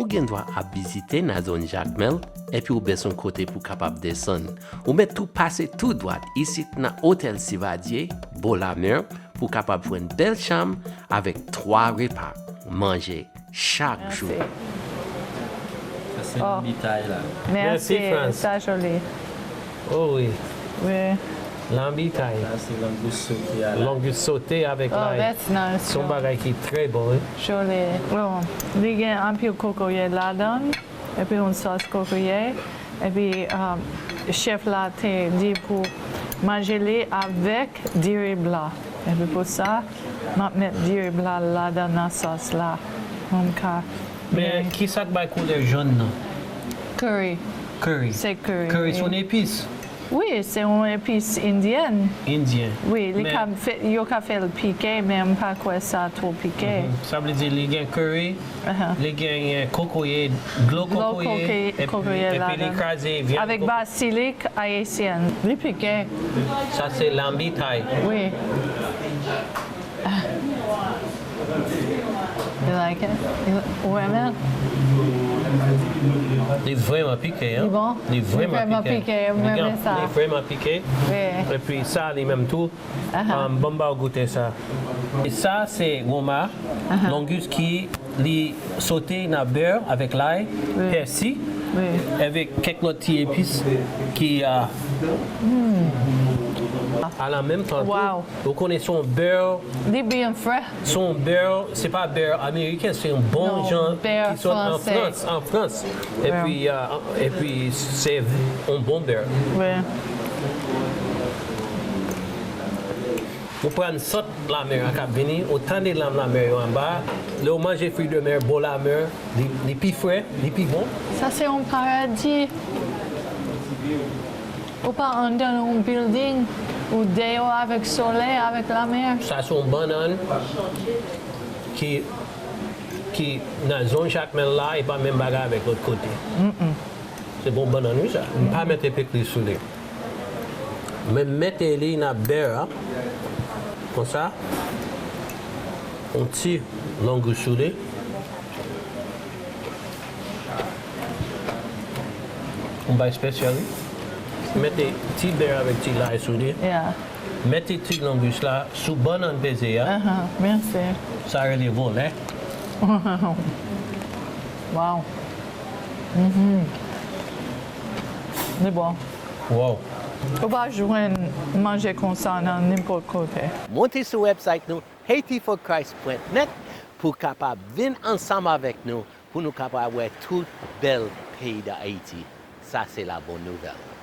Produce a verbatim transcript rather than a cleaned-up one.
Ou gen dwa ap vizite nan zòn Jakmèl, epi ou bezwen kote pou kapab desann. Ou mèt tou pase tou dwat isit nan Otèl Sivadye, bò lamè, pou kapab jwenn bèl chanm avèk twa repa manje chak jou. Sa se lanbitay la. Mèsi, Frans. Sa joli. Oh wi. Wi. Lanbitay. Sa se langous sote a la. Langous sote avèk lay. Oh, that's nice. Se yon bagay ki trè bon, wi. Joli. Bon, li gen anpil kokoye ladan, epi yon sòs kokoye, epi, um, chèf la te di pou manje li avèk diri blan. Epi pou sa, m ap met diri blan ladan nan sòs la. Pou m ka... Men, ki sa k bay koulè jòn nan? Curry. Curry. Se curry. Curry se yon epis. Wi, se yon epis endyèn. Endyen. Wi, li ka fè, yo ka fè l pike, men m pa kwè sa twò pike. Mhm. Sa vle di li gen curry, li gen kokoye, dlo kokoye, epi, epi li kraze vyann. Avèk basilik ayisyen. Li pike. Sa se lanbitay. Wi. You like it? Ou renmen? Li vrèman pike, hein? Li bon? Li vrèman pike. M renmen sa. Li vrèman pike. Wi. Epi sa, li menm tou. Um, ban m ba w goute sa. E sa, se woma, langous ki li sote nan bè avèk lay, pèsi, avèk kèk lòt ti epis ki, uh, a la menm tan tou. Ou konnen se yon bè. Li byen fre. Se yon bè, se pa bè ameriken, se yon bon jan ki sot an Frans, an Frans. Epi, uh, epi se yon bon bè. Wi. Ou pran sant lanmè a k ap vini, ou tande lanm lanmè yo anba. Lè w manje fri de mè bò lanmè, li, li pi fre, li pi bon. Sa se yon paradi. Ou pa anndan yon building, ou deyò avèk solèy, avèk lanmè. Sa se yon bannann ki, ki nan zòn Jakmèl la, e pa menm bagay avèk lòt kote. Se bon bannann wi sa. M pa mete pekriz sou li. Men m mete li nan bè a. Konsa. Yon ti langous sou li. Yon bagay espesyal wi. Mete ti bè avèk ti lay sou li. Yeah. Mete ti langous la sou bannann peze a. Ahan, mèsi. Sa rele vòlè. Wow. Mhm. Li bon. Wow. Ou pa jwenn manje konsa nan nenpòt kote. Monte sou website nou, Haiti for Christ pwen net, pou kapab vin ansanm avèk nou, pou nou kapab wè tout bèl peyi d Ayiti. Sa se la bonne nouvelle.